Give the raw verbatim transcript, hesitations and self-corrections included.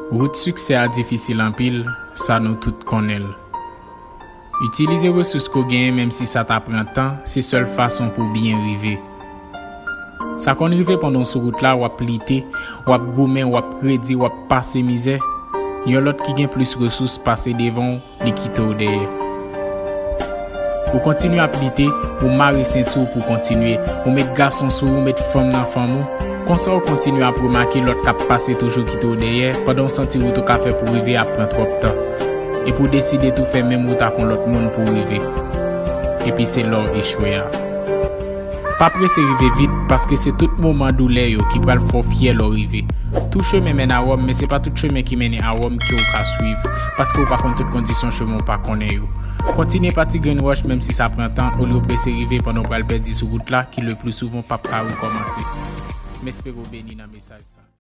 Wout siksè a difisil anpil, sa nou tout konnen l. Itilize resous ke w genyen, menm si sa ta pran tan, se sèl fason pou w byen rive. Sa konn rive pandan w sou wout la, w ap lite, w ap goumen, w ap redi, w ap pase mizè. Yon lòt ki gen plis resous pase devan w, li kite w dèyè. Ou kontinye ap lite, ou mare senti w pou w kontinye, ou met gason sou ou, ou met fanm nan fanm ou. Konsa w kontinye ap remake lòt k ap pase toujou kite w dèyè, pandan w santi wout ou ka fè pou w rive ap pran twòp tan. Epi w deside tou fè menm wout ak yon lòt moun pou w rive. Epi se la w echwe a. Pa prese rive vit, paske se tout moman doulè yo ki pral fè w fyè lè w rive. Tout chemen mennen a Wòm, men se pa tout chemen ki mennen a Wòm ke w ka swiv, paske w pa konn tout kondisyon chemen w pa konnen yo. Kontinye pa ti grenn wòch, menm si sa pran tan, olye w prese rive pandan w pral pèdi sou wout la, ki le pli souvan p ap ka rekòmanse. M espere w beni nan mesaj sa.